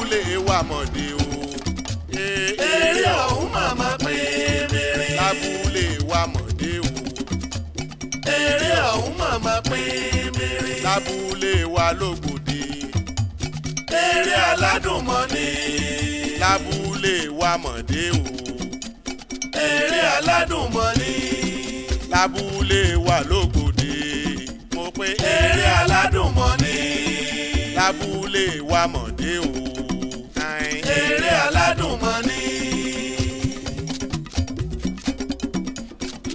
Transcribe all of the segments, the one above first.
Lábúlé wa mọ̀dé o. Eré ọ̀hún màmá pín mìíràn. Lábúlé wa mọ̀dé o. Eré ọ̀hún màmá pín mìíràn. Lábúlé wa lógbòde. Eré aládùn mọ́ ni. Lábúlé wa mọ̀dé o. Eré aládùn mọ́ ni. Lábúlé wa lógbòde. Mo pé Eré aládùn mọ́ ni. Lábúlé wa mọ̀dé o. Eré aládùn mọ́ ni.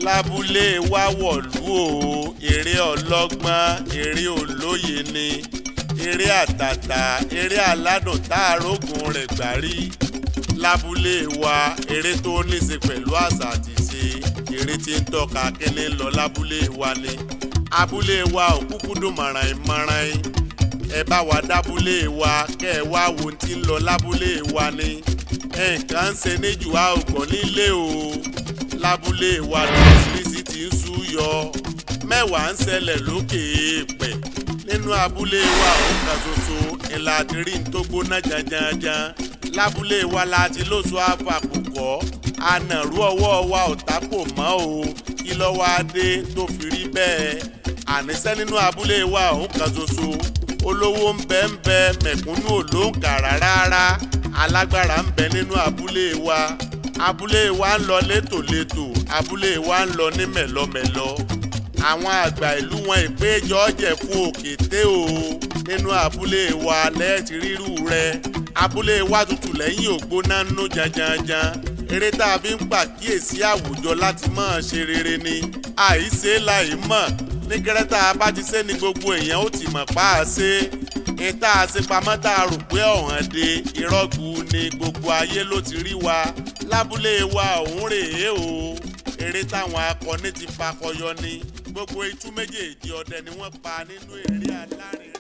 Lábúlé wa wọ̀lú o, eré ọlọ́gbọ́n, eré olóye ni, eré àtàtà, eré aládùn tá a rógun rẹ̀ gbárí. Lábúlé wa, eré tó níṣe pẹ̀lú àṣà àti ìṣe, eré tí ń tọ́ka kíní lọ lábúlé wa ni. Abúlé wa ò kúkú dùn mọ̀ràn mọ̀ràn. Ẹ bá wa dábúlé wa kẹ́ ẹ wá wo ohun tí ń lọ lábúlé wa ni. Nǹkan ń ṣe níjù a ò gbọ́ nílé o. Lábúlé wa lóríṣiríṣi ti ń sú yọ, mẹ́wàá ń ṣẹlẹ̀ lókè èèpẹ̀ nínú abúlé wa. Òun kan ṣoṣo ìlà àtìrí ń tó gbóná janjanjan. Lábúlé wa la ti lóṣù àfàkùkọ́ ànàrú ọwọ́ wa ò tápò mọ́ o. Kí ló wá dé tó fi rí bẹ́ẹ̀? Àníṣe nínú abúlé wa òun kan ṣoṣo, olówó ń bẹ ń bẹ, mẹ̀kúnnù ò lóǹkà rárá, alágbára ń bẹ nínú abúlé wa. Abúlé wa ń lọ létòlétò, abúlé wa ń lọ ní mẹ̀lọmẹ̀lọ. Àwọn àgbà ìlú wọn ìpéjọ jẹ fún òkété o. Nínú abúlé wa lẹ́ẹ̀tì rírú rẹ. Abúlé wa tutù lẹ́yìn ògbóná nú janjanjan. Eré tá a fi ń pàkíyèsí àwùjọ láti máa ṣe rere ni, àìṣe láì mọ̀ ní gẹ́rẹ́tà bá ti ṣe ni gbogbo èèyàn ó ti mọ̀ pa á ṣe. Ìta àṣepamọ́ tá a rò pé ọ̀hàn de ìrọ́gù ni, gbogbo ayé ló ti rí wa lábúlé wa òun rèé o. Eré táwọn akọni ti fakọyọ ni. Gbogbo itú méjèèjì ọdẹ ni wọ́n pa nínú eré alárinrin.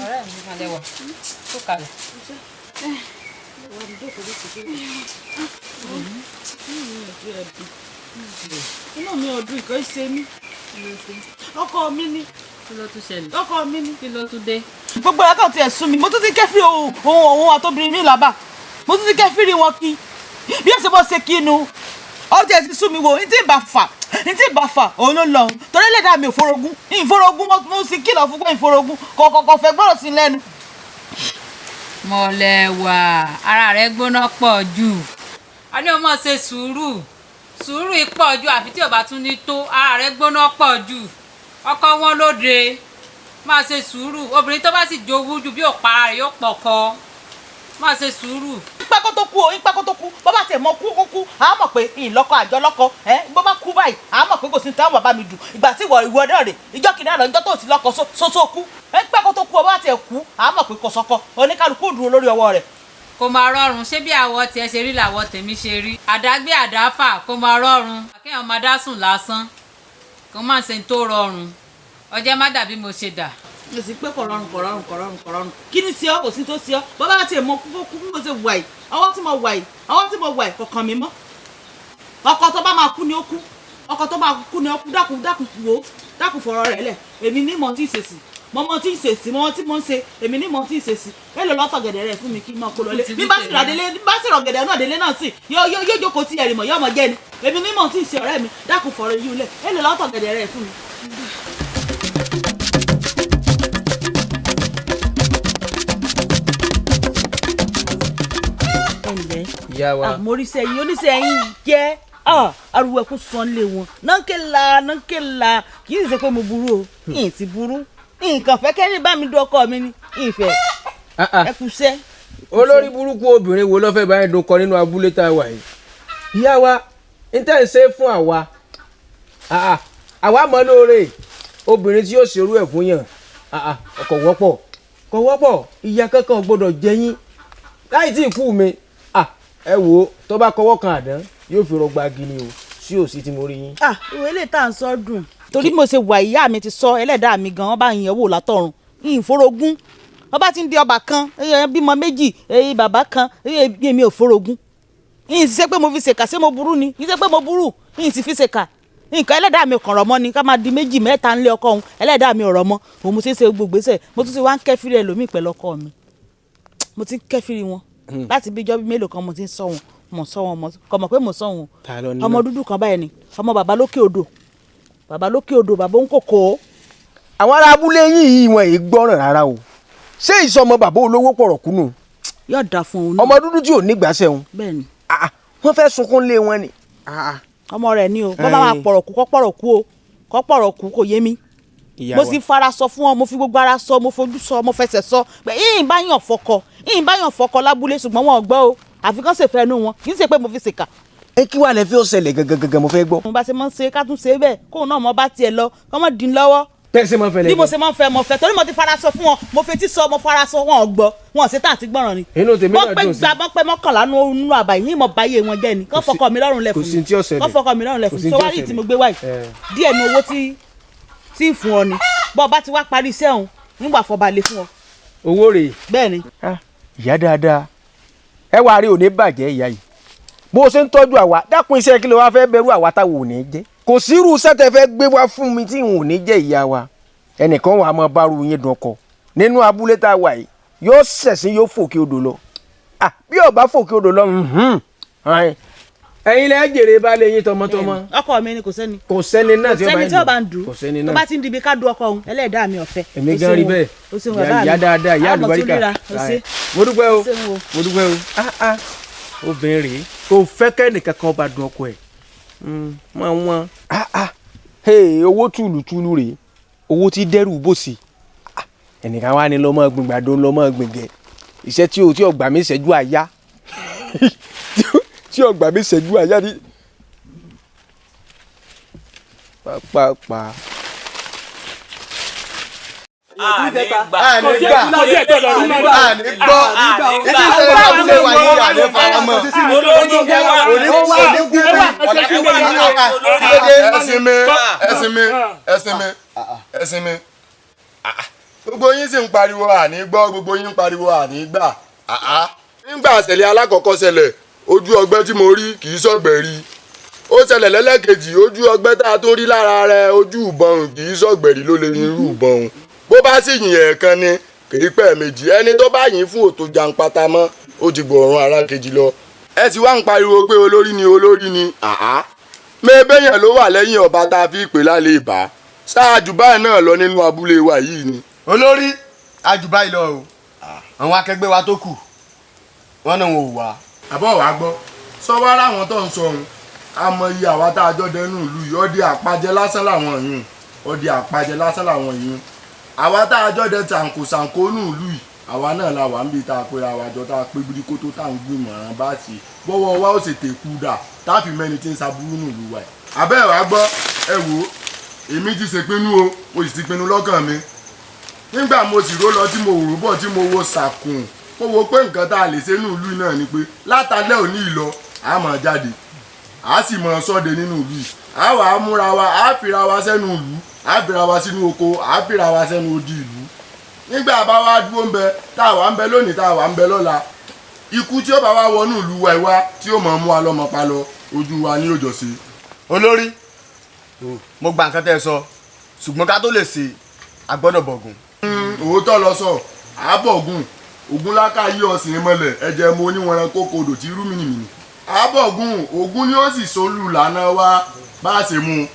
Ọ̀rẹ́ mi máa lẹ́wọ̀ tó kalẹ̀. Inú mi ò dùn, ìkọ́ ṣe mí. Ọkọ mi ni. Kí ló tún ṣẹlẹ̀? Ọkọ mi ni. Kí ló tún dé? Gbogbo ẹ̀ka ò tiẹ̀ sún mi. Mo tún ti kẹ́fì òun òun àtọ́bìnrin mi làbà. Mo tún ti kẹ́fì rí wọn kí bí ẹ̀sìn bọ́ ṣe kí inú ọ tiẹ̀ ti sún mi wò. Ní tí ì bá fà, ní tí ì bá fà, òun ló lọ torí ẹlẹ́dàá mi ò forogún ìforogún. Mo sì kìlọ̀ fún pé ìforogún kọ̀ọ̀kọ̀ fẹ́ gbọ́dọ̀ sí lẹ́nu. Mọ̀lẹ́wà, ara rẹ̀ gbóná pọ̀ jù. A ní o máa ṣe sùúrù, sùúrù yìí pọ̀ jù, àfi tí o bá tún ní tó. Ara rẹ̀ gbóná pọ̀ jù. Ọkọ wọn lóde, máa ṣe sùúrù. Obìnrin tó bá sì jowú jù, bí ò para rẹ̀ yóò pọkọ. Máa ṣe sùúrù. Ìpẹ́ kó tó kú o, ìpẹ́ kó tó kú. Bó bá tiẹ̀ mọ kú, ó kú, àá mọ̀ pé ìlọ́kọ àjọ lọ́kọ ẹ. Bó bá kú báyìí, àá mọ̀ pé kò sí ní táwọn bàbá mi dù. Ìgbà tí ìwọ ìwọ náà rè ìjọ kìnìún àná, ìjọ tó ti lọ́kọ sóso kú. Ẹ pẹ́ kó tó kú o. Bó bá tiẹ̀ kú, àá mọ̀ pé kò sọ́kọ, oníkálukú dúró lórí ọwọ́ rẹ̀. Kò máa rọrùn. Ṣé bí àwọ̀ tiẹ̀ ṣe rí làwọ̀ tèmi ṣe rí? Àdágbé àdáfà kò máa rọrùn. Kéèyàn máa dá sùn lásán kò máa ṣe tó rọrùn. Ọjọ́ má dàbí mo ṣe dà. Mo sì pé kò rọrùn, kò rọrùn, kò rọrùn, kò rọrùn. Kí ni sí ọ? Kò sí tó sí ọ. Bó bá tiẹ̀ mọ kú, kó kú. Bí mo ṣe wà yìí, ọwọ́ tí mo wà yìí, ọwọ́ tí mo wà yìí kò kàn mí mọ́. Ọkọ tó bá máa kú ni ó kú. Ọkọ tó bá kú ni ọkú. Dákun, dákun, wò, dákun, fọ̀rọ̀ rẹ̀ lẹ̀. Èmi ní mọ̀ tí ì ṣèṣì, mo mọ tí ì ṣèṣì, mo mọ tí mo ń ṣe. Èmi ní mọ̀ tí ì ṣèṣì. Èlò lọ́tọ̀ gẹ̀dẹ̀ rẹ̀ fún mi kí n máa kó lọlé. Bí bá sì rà délé, bí bá sì rọ̀ gẹ̀dẹ̀ náà délé náà sì yóò yóò yóò jókòó tí ẹ̀rì mọ̀, yóò mọ̀ jẹ́ ni. Èmi ní mọ̀ tí ì ṣe, ọ̀rẹ́ mi. Dákun, fọ̀rọ̀ yìí lẹ̀. Èlò lọ́tọ̀ gẹ̀dẹ̀ rẹ̀ fún mi. Ẹnlẹ́. Ìyá wa. Àmóríṣẹ́ yín, oníṣẹ́ yín jẹ́ ariwo ẹkún sanlé wọn nánkẹ́la nánkẹ́la. Kì í ṣe pé mo burú o, yìí ti burú, nǹkan fẹ́ kẹ́ni bá mi dún ọkọ mi ni ìfẹ́. Ẹ kú iṣẹ́. Olórí burúkú obìnrin wo ló fẹ́ bá yín dun kọ nínú abúlé tá a wà yìí? Ìyá wa, n tẹ́ ń ṣe fún àwa, àwa mọ̀ lóore. Obìnrin tí yóò ṣerú ẹ̀ fún yàn, kò wọ́pọ̀, kò wọ́pọ̀. Ìyá kankan ò gbọ́dọ̀ jẹ yín láì tí ì kú mi. Ẹ wò ó, tó bá kọwọ́ kan àdán, yóò fi rọgbà gini o sí òsì tí mo rí yín. Ìwé lè tá à ń sọ dùn. Torí mo ṣe wà, ìyá mi ti sọ, ẹlẹ́dàá mi gan-an bá yẹn wò látọ̀run ìforogún. Ọba ti ń di ọba kan, bímọ méjì, bàbá kan, èmi ò forogún. Yìí sì ṣe pé mo fi ṣèkà. Ṣé mo burú ni? Yìí ṣe pé mo burú. Yìí sì fi ṣèkà. Nǹkan ẹlẹ́dàá mi kàn rọ̀ mọ́ ni ká máa di méjì mẹ́ta ńlé ọkọ òun. Ẹlẹ́dàá mi ò rọ̀ mọ́ òun. Mo ṣe é ṣe gbogbo gbèsè. Mo tún ti wá ń kẹ́fìrí ẹlòmíì pẹ̀lú ọkọ mi. Mo ti ń kẹ́fìrí wọn láti bí ijọ́ bí mélòó kan. Mo ti ń sọ wọn, mo sọ wọn, mo kò mọ̀ pé mo sọ wọn. Ta ló ní Ọmọ náà? dúdú kan báyìí ni, ọmọ bàbá lókè odò, bàbá lókè odò, bàbá òǹkòkò. Àwọn ará abúlé yín yìí, wọn yìí gbọ́ràn rárá o. Ṣé ìsọmọ bàbá olówó pọ̀rọ̀ kúnnù? Yóò dà fún òun náà. Ọmọ dúdú tí ò nígbàsẹ̀ òun. Bẹ́ẹ̀ ni. Wọ́n fẹ́ sunkún lé wọn ni. Ọmọ rẹ̀ ni o. Bọ́ bá máa pọ̀rọ̀ kú, kọ́ pọ̀rọ̀ kú o, kọ́ pọ̀rọ̀ kú. Kò yé mi. Ìyá Mo wa. sì fara sọ fún ọ, mo fi gbogbo ara sọ, mo fojú sọ, mo fẹsẹ̀ sọ pé yìnyín bá yàn fọkọ, yìnyín bá yàn fọkọ lábúlé, ṣùgbọ́n wọn ò gbọ́ o. Àfi kán ṣèfẹ́ inú wọn. Kì í ṣe pé mo fi ṣèkà. Ẹ kí wàá lẹ fi ó ṣẹlẹ̀ gangan gangan, mo fẹ́ gbọ́. Mo bá ṣe máa ń ṣe, ká tún ṣe bẹ́ẹ̀, kóun náà mo bá tiẹ̀ lọ, kọ́ mọ́ dín lọ́wọ́. Tẹ́sí máa ń fẹ́lẹ́. Bí mo ṣe máa ń fẹ́, mo fẹ́, torí mo ti fara sọ fún wọn, mo fetí sọ, mo fara sọ, wọn ò gbọ́. Wọn ò ṣe tá àti gbọ́ràn ni. Inú tèmi náà Wọ́n pé dùn sí. gba, wọ́n pé 11 nínú àbá yìí, mo bá yé wọn jẹ́ ni. Kọ́ fọkọ mi lọ́rùn lẹ̀ Kò fún sí mi. tí ó ṣẹlẹ̀. Kọ́ fọkọ mi lọ́rùn lẹ̀ Kò fún sí mi. tí ó Sọ wá rí tí ṣẹlẹ̀. mo gbé wáyìí, díẹ̀ nu owó tí ń fún ọ ni. Bọ́ ọ bá ti wá parí iṣẹ́ òun, nígbà fọba lè fún ọ. Owó rèé. Bẹ́ẹ̀ ni. Ìyá dáadáa, ẹ wàá rí, òní bàjẹ́. Ìyá yìí, bó o ṣe ń tọ́jú àwa, dákun, iṣẹ́ kí ló wá fẹ́ bẹ̀rù àwa táwọn ò ní jẹ́? Kò sírú iṣẹ́ tẹ́ fẹ́ gbé wá fún mi tí n ò ní jẹ́. Ìyá wa, ẹnìkan wà á máa bá ru yín dùn ọkọ nínú abúlé tá a wà yìí, yóò ṣẹ̀sín, yóò fòkè odò lọ. Bí yóò bá fòkè odò lọ, ẹ̀yin lẹ́ jèrè bá lè yín tọmọtọmọ. Ọkọ mi ni, kò sẹ́ni. Kò sẹ́ni náà tí ó bá Sẹ́ni tí ó bá ń dùn. dùn. Kò sẹ́ni Tó náà. bá ti ń dibi ká du ọkọ òun, ẹlẹ́dàá mi ọ̀fẹ́. Èmi O gan rí ṣeun o. bẹ́ẹ̀. O ṣeun bàbá mi. Ìyá dáadáa, ìyá Àmọ̀ tún àlùbáríkà. ríra. O ṣé. Mo dúpẹ́ o. O ṣeun o. Mo dúpẹ́ o. Obìnrin rèé, kò fẹ́ kẹ́nìkan kan bá dùn ọkọ ẹ̀ máa wọ́n. Owó tùlùtùlù rèé, owó tí dẹ́rù bòsì. Ẹnìkan wá ní lọ́mọ gbìngbàdo, lọ́mọ gbìngẹ̀, iṣẹ́ tí o tí ọgbà mi ṣẹ́jú àyá, tí ọgbà mi ṣẹ́jú àyá ni pápápá. Àní gbà, àní gbọ́. Ìdí ìṣẹ̀lẹ̀ lábúlé wa yìí, àní faramọ́. Òní òní kú ọ̀la. Ẹ̀sìn mi, ẹ̀sìn mi, ẹ̀sìn mi, ẹ̀sìn mi. Gbogbo yín sì ń pariwo àní gbọ́, gbogbo yín ń pariwo àní gbà. Nígbà ṣẹlẹ̀ alákọ̀ọ́kọ́ ṣẹlẹ̀, ojú ọgbẹ́ tí mo rí kì í sọ̀gbẹ́ rí. Ó ṣẹlẹ̀ lẹ́lẹ́kejì, ojú ọgbẹ́ tá a tó rí lára rẹ̀, ojú ìbọn kì í sọ̀gbẹ̀rí ló lè yin irú ìbọn. Bó bá sì yìn ẹ̀ẹ̀kan ni, kì í pẹ́ méjì. Ẹni tó bá yìn fún òtò jàǹpátá mọ́, ó ti gbọ̀run ara kejì lọ. Ẹ sì wá ń pariwo pé olórí ni, olórí ni. Àá mẹ́ẹ̀bẹ́yàn ló wà lẹ́yìn ọba tá a fi pè lálẹ́ ìbá ṣáájú báyìí náà lọ nínú abúlé wa yìí ni. Olórí, àjùbá ìlọ o. Àwọn akẹgbẹ́ wa tó kù, wọn náà wọn ò wá. Àbọ̀ wàá gbọ́, sọ wá ráwọn tó ń sọ ohun àmọ́ iye àwa tá a jọ dẹnu ìlú yìí, ọdẹ àpajẹ lásán làwọn yìí, ọdẹ àpajẹ lásán làwọn yìí. Àwa tá a jọ dẹ tàǹkò ṣàǹkó nù ìlú yìí, àwa náà la wà níbi tá a pera wa jọ, tá a pé birikoto, tá à ń gbìmọ̀ràn bá ṣe bọ́wọ́ wa ó sì tèkú dà, tá a fi mẹ́ni tí ń ṣaburú nù ìlú wa yìí. Àbẹ́ ẹ̀ wá gbọ́, ẹ wò ó, èmi ti ṣèpinnu o, mo sì ti pinnu lọ́kàn mi. Nígbà mo sì ró lọ, tí mo rò bọ̀, tí mo wo sàkùn, mo wo pé nǹkan tá a lè ṣe nínú ìlú náà ni pé látàlẹ́ òní ìlọ, a máa jáde, a sì máa ṣọ́de nínú ìlú yìí. A wà á múra wa, a fira wa sẹ́nu ìlú, a fira wa sínú oko, a fira wa sẹ́nu odi ìlú. Nígbà bá wa dúró ń bẹ, tá a wà ń bẹ lónìí, tá a wà ń bẹ lọ́la, ikú tí ó bá wa wọnú ìlú wa ìwá tí ó máa mú wa lọ́mọ pa lọ, ojú wa ní òjò sí. Olórí. Mo gba nǹkan tẹ́ ẹ sọ, ṣùgbọ́n ká tó lè ṣe a gbọ́dọ̀ bọ̀gùn. Òótọ́ lọ sọ, àbọ̀gùn ògùn láká yí ọ̀sìn mọ́lẹ̀ ẹ̀jẹ̀ mo oníwọ̀nran kókó odò tí rú mìnìmìnì. Àbọ̀gùn ògùn ni ó sì solú lànà wa bá a ṣe mú un.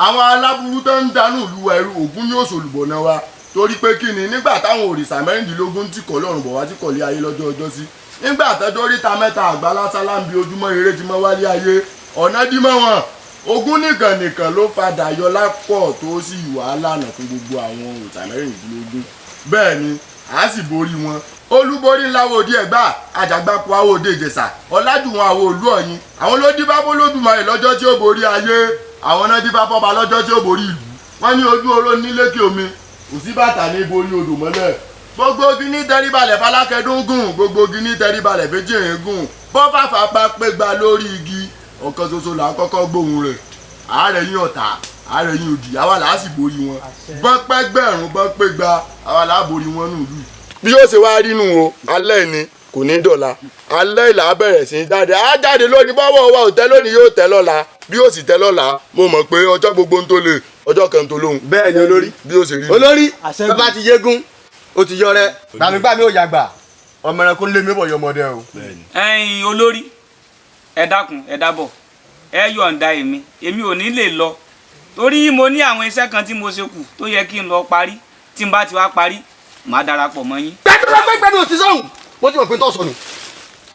Àwọn aláburú tó ń dànù ìlú wa ẹrú, ògùn ni ó solùbọ̀nà wa, torí pé kí ni nígbà táwọn òrìṣà 16 tí kọ̀ lọ́rùn bọ̀ wá tí kọ̀ lé ayé lọ́jọ́ ọjọ́ sí, nígbà tọ́jọ́ oríta mẹ́ta àgbà lásálà ń bi ojúmọ́ eré ti mọ́ wálé ayé ọ̀nà dímọ̀ wọn. Ògún nìkan nìkan ló padà yọ lápọ̀ tó sì wà lànà fún gbogbo àwọn òrìṣà 16. Bẹ́ẹ̀ ni a sì borí wọn. Olúborí ńláwó òde Ẹ̀gbá, Àjàgbákò àwọ̀ òde Ìjẹ̀ṣà, Ọlájùwọ̀n àwọ̀ òlú Ọ̀yin. Àwọn ló dífá f'Olódùmarè lọ́jọ́ tí ó borí ayé, àwọn náà dífá fọ́ba lọ́jọ́ tí ó borí ìlú. Wọ́n ní ojú oró nílékè omi, kò sí bàtà ní borí odò mọ́lẹ̀. Gbogbo igi ní tẹríbalẹ̀ falákẹ́dún gùn, gbogbo igi ní tẹríbalẹ̀ fẹ́jìnrín gùn. Bọ́ fàfà bá pégbá lórí igi, ọ̀kan ṣoṣo là ń kọ́kọ́ gbóhùn rẹ̀. Àárẹ̀ yín ọ̀tá, àárẹ̀ yín òdì, àwa là á sì borí wọn. Bọ́n pẹ́gbẹ̀rún, bọ́n pégbá, àwa là á borí wọn nù lù. Bí yóò ṣe wá rí nù o, alẹ́ ni kò ní dọ̀la, alẹ́ ìlà bẹ̀rẹ̀ sí í jáde. Á jáde lónìí, bọ́wọ́ wa ò tẹ́ lónìí yóò tẹ́ lọ́la, bí yóò sì tẹ́ lọ́la, mo mọ̀ pé ọjọ́ gbogbo ń tó le, ọjọ́ kan tó lóhùn. Bẹ́ẹ̀ ni olórí. Bí yóò ṣe rí. Olórí, bàbá ti yégún, ó ti yọrẹ, gbàmígbàmí ò yàgbà, ọmọ ẹranko lé mi bọ̀ yọmọdé o. Ẹ̀yin olórí, ẹ dákun, ẹ dábọ̀, ẹ yọ̀ǹda èmi, èmi ò ní lè lọ torí mo ní àwọn iṣẹ́ kan tí mo ṣe kù tó yẹ kí n lọ parí. Tí n bá ti wá parí, màá darapọ̀ mọ́ yín. Gbẹdúrà òsì sọ̀hún, mo ti mọ̀ pé tó sọnù.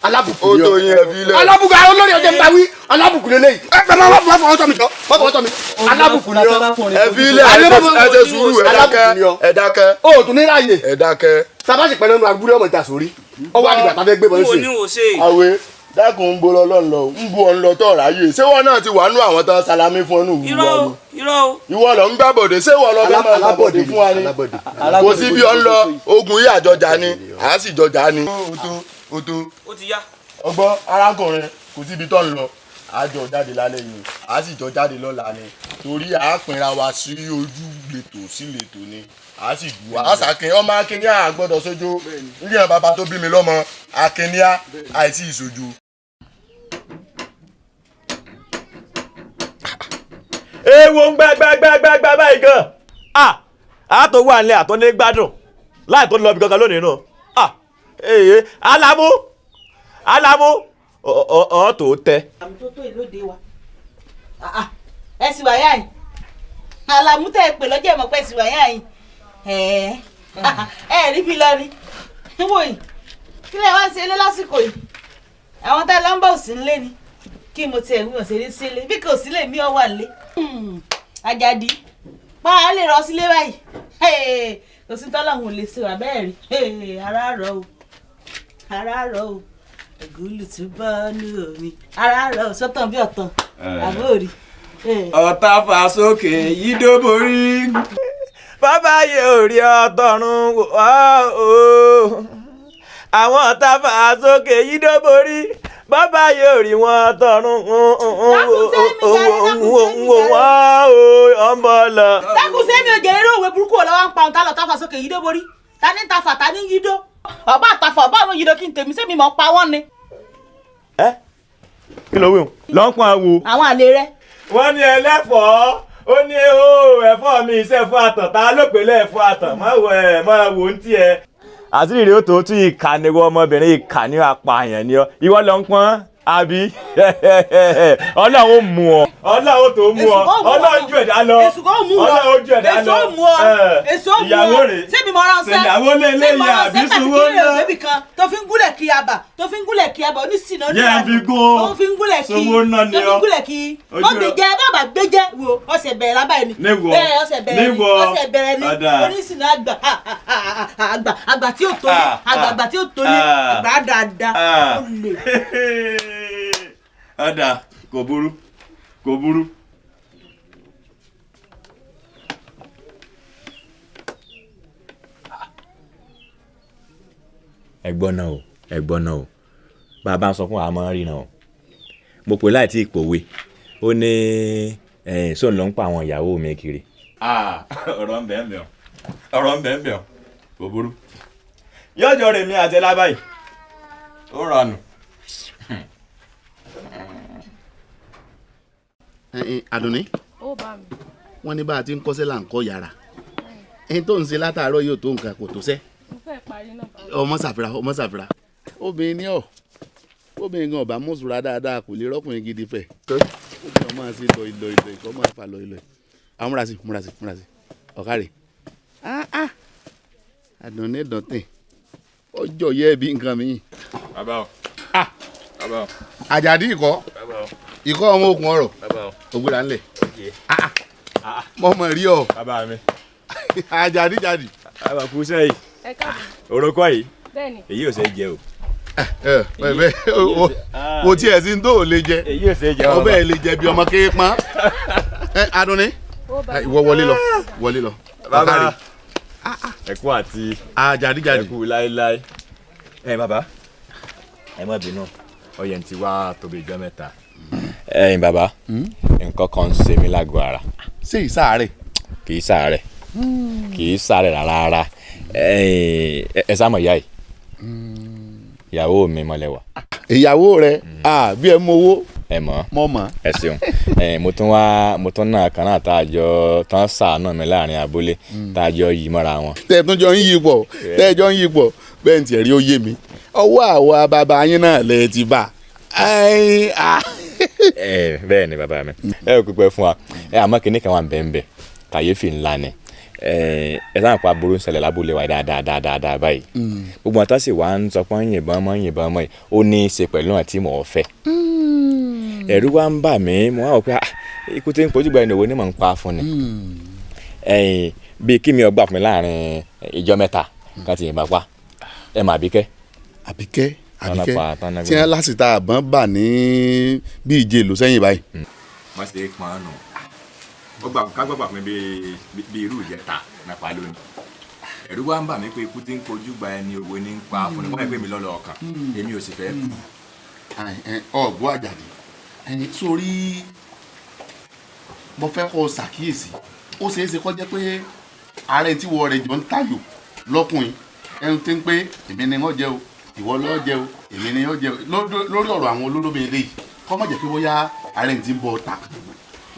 Alábùkù ni ọ. Ó tó yín ẹ fi lẹ̀. Alábùkù àwọn olórí ọjọ́ ń bá wí, alábùkù lélẹ́yìí. Ẹ pẹ́ máa wọ́n fọwọ́ tọ́ mi jọ, wọ́n fọwọ́ tọ́ mi. Alábùkù ni ọ. Ẹ fi lẹ̀, ẹ ṣe sùúrù, ẹ dákẹ́, ẹ dákẹ́. O tún ní ráàyè. Ẹ dákẹ́. Sábà sì pẹ́ lẹ́nu agbúrẹ́ ọmọ ìta sórí. Ọwọ́ àdìgbà tá a fẹ́ gbé bọ́ sí. Àwẹ̀ dákun ń bo lọ lọ ń bu ọ̀n lọ tọ̀ ráyè. Ṣé wọn náà ti wà nú àwọn tán salami fún ọ́nù Irọ́ o, irọ́ o. Ìwọ lọ ń gbàbọ̀dé, ṣé ìwọ lọ fẹ́ máa gbàbọ̀dé fún wa ni? Kò sí bí ọ̀n lọ, ogun yìí àjọjà ni, à á sì jọjà ni. O tó. Ó ti yá. Ọgbọ́n arákùnrin, kò síbi tó ń lọ, àjọ jáde lálẹ́ yìí, à á sì jọ jáde lọ́la ni, torí à á pinra wa sí ojú lètò sí lètò ni, à á sì dù á sàkín ọmọ akínyà gbọ́dọ̀ sójó nígbà bàbá tó bí mi lọ́mọ akínyà àìsí ìṣojú. Ewo ń gbágbágbágbá báyìí gan. A tó wà nílẹ̀ àtọ́ ní gbádùn láì tó lọ bí kankan lónìí náà. Ee Alamu Alamu ọ tó tẹ. Àmì tó tó ìlóde wa ẹ sì wáyà yìí, Alamu tẹ́ ẹ pè lọ́jọ́ ìmọ̀ pé ẹ sì wáyà yìí, ẹ rí bí lọ ni níwò yìí, kí lè wá ń ṣe ilé lásìkò yìí? Àwọn tá ló ń bọ̀ sí nílé ni kí mo tiẹ̀ wí ọ̀sẹ̀ ní sílé, bí kò sílé mi ọ̀ wà nílé. Àjàdí pa á lè rọ sílé báyìí, kò sí tọ́lọ́hún ò lè ṣe wà bẹ́ẹ̀ rí. Ara rọ o, ara rọ o, ògúlù tún bọ́ ní omi, ara rọ o, sọ́tàn bí ọ̀tàn àbórí. Ọ̀tá fà sókè yídó borí, bàbá yẹ orí ọ̀tọ̀run o, àwọn ọ̀tá fà sókè yídó borí, bàbá yẹ orí wọn tọ̀run wọn o ọmọ lọ. Dákun sẹ́mi ò jèrè òwe burúkú ọ̀lọ́wọ́ ń pa òun tá lọ tá fà sókè yídó borí, ta ní ta fà ta ní yídó, ọba àtàfà ọba àwọn yídó kí n tèmi sẹ́mi mọ̀ pa wọ́n ni. Ẹ kí ló wí o lọ ń pọn àwo. Àwọn àlè rẹ. Wọ́n ní ẹlẹ́fọ̀ọ́ ó ní o ẹ̀fọ́ mi iṣẹ́ fún àtàn ta ló pè lẹ́ẹ̀fọ́ àtàn má wọ ẹ̀ má wò ó ń tiẹ̀. Àṣírí rèé ó tó tún ìkà ni wọ́n ọmọbìnrin ìkà ni apààyàn ni ọ ìwọ lọ ń pọ́n àbí Ọlọ́run ó mú ọ Ọlọ́run tó mú ọ Ọlọ́run ju ẹ̀dá lọ Ọlọ́run ju ẹ̀dá lọ ìyàwó rè ṣèyàwó lé léyà àbí sunwó ná tó fi ń gúnlẹ̀ kí abà tó fi ń gúnlẹ̀ kí abà oníṣìnà yẹn fi gún tó fi ń gúnlẹ̀ kí sunwó ná ni tó fi ń ọ gúnlẹ̀ kí wọ́n gbé jẹ́ bàbá gbé jẹ́ wo ọ̀sẹ̀ bẹ̀rẹ̀ lábàá ẹni bẹ́ẹ̀ ọ̀sẹ̀ bẹ̀rẹ̀ ni ọ̀sẹ̀ bẹ̀rẹ̀ ni oníṣìnà àgbà àgbà àgbà tí ò tó ní àgbà àgbà tí ò tó ní àgbà dáadáa ó lè. Ọ̀dà kò burú kò burú. Ẹ̀gbọ́n náà o, ẹ̀gbọ́n náà o, bàbá ń sọ fún àmọ́ ríran o, mo pè láì tí ì pòwe ó ní sóun ló ń pa àwọn ìyàwó mi kiri. Ọ̀rọ̀ ń bẹ̀ ń bẹ̀ ọ́, ọ̀rọ̀ ń bẹ̀ ń bẹ̀ ọ́, kò burú. Yọjọ́ rèmi àti ẹlá báyìí ó ranù. Àdùnní. Ó bá mi. Wọ́n ní bá a ti ń kọ́ṣẹ́ là ń kọ́ yàrá. Ẹni tó ń ṣe látàárọ̀ yóò tó nǹkan, kò tó sẹ́. Mo fẹ́ parí náà bá mi. Ọmọ ṣàfihàn, ọmọ ṣàfihàn. Obìnrin ní ọ, obìnrin gan ọba mùsùlùmá dáadáa kò lè rọ́kùnrin gidi fẹ́. Obìnrin ọmọ ṣe lọ ìlọ ìlọ ìkọ́ máa fà lọ ìlọ. Àwọn múra sí, múra sí, múra sí. Ọ̀kárẹ̀. Àdùnní dọ̀tẹ̀. Ọjọ́ yẹ bí nǹkan mi. Bàbá o. Bàbá o. Àjàdí ikọ̀. Bàbá o. Ikọ̀ ọmọ okùn ọ̀rọ̀. Bàbá o. Ògbéra ńlẹ̀. Mo mọ̀ rí ọ. Bàbá mi. Àjàdí jáde. Bàbá kú sẹ́yìn. Ẹ káàbọ̀. Orúkọ yìí. Bẹ́ẹ̀ni. Èyí ò ṣe é jẹ o. Ẹ kò tiẹ̀ sí tó lè jẹ. Èyí ò ṣe é jẹ. Ọbẹ̀ lè jẹ bí ọmọ kéé pọ́n. Ẹ Adúnní. Ìwọ wọlé lọ, wọlé lọ. Bàbá. Ẹ kú àti. Àjàdí jáde. Ẹ kú láéláé. Ẹ bàbá. Ẹ má bínú. Ọyẹ̀ ń ti wá tóbi ìjọ mẹ́ta. Ẹ̀yin bàbá, nǹkan kan ń ṣe mí lágọ̀ọ́ ara. Ṣé ìsáàárẹ̀? Kì í ṣàárẹ̀, kì í ṣàárẹ̀ rárá. Ẹ sá mọ̀ ìyá yìí, ìyàwó mi mọ̀lẹ́wà. Ìyàwó rẹ bí ẹ mọ owó. Ẹ mọ̀. Mọ̀ mọ̀. Ẹ ṣeun. Mo tún wá, mo tún náà kan náà tá a jọ tán ṣàánú mi láàrin abúlé tá a jọ yí mọ́ra wọn. Tẹ́ ẹ tún jọ ń yí pọ̀, tẹ́ ẹ jọ ń yí pọ̀, bẹ́ẹ̀ ní tiẹ̀ rí ó yé mi. Ọwọ́ àwa bàbá yín náà lẹ ti bá. Bẹ́ẹ̀ ni bàbá mi, ẹ ò pípẹ́ fún wa. Ẹ àmọ́ kìnìún kan wà bẹ́ẹ̀ kàyéfì ńlá ni. Ẹ sáà pa burú ń ṣẹlẹ̀ lábúlé wa dáadáa dáadáa báyìí. Gbogbo àwọn tó sì wá ń sọ pé ń yìnbọn mọ́, yìnbọn mọ́ yìí, ó ní í ṣe pẹ̀lú àwọn tí mò ń fẹ́. Ẹ̀rù wa ń bà mí, mo wá wò pé ikú tí ń pojú gba ẹni òwe ni mò ń pa fún ni. Bíi kí mi ọgbà fún mi láàrin ìjọ mẹ́ta kan ti yìnbọn pa ẹ mà Àbíkẹ́. Àbíkẹ́, Àbíkẹ́ tí wọ́n lásìta àbọ̀n bà ní bí ìje ìlú sẹ́yìn báyìí. Wọ́n ṣe é pọn nù. Ó gbà ká gbàgbà fún mi bí irú ìjẹta nípa lónìí. Ẹ̀rù wa ń bà mí pé ikú tí ń kojú gba ẹni òwe ní ń pa fún ni, wọ́n yẹ pé mi lọ́lọ́ ọkàn, èmi ò sì fẹ́ kú. Ọ̀gbọ́n Àjàdí, sórí mo fẹ́ kó o ṣàkíyèsí, ó ṣeé ṣe kó jẹ́ pé ààrẹ tí wọ́n rẹ̀ jọ ń tayò lọ́kùnrin ẹnu tí ń pé èmi ni wọ́n jẹ o, ìwọ ló jẹ o, èmi ni wọ́n jẹ o, lórí ọ̀rọ̀ àwọn olólóbìnrin eléyìí, kó má jẹ́ pé bóyá ààrẹ ti ń bọ ọ̀tà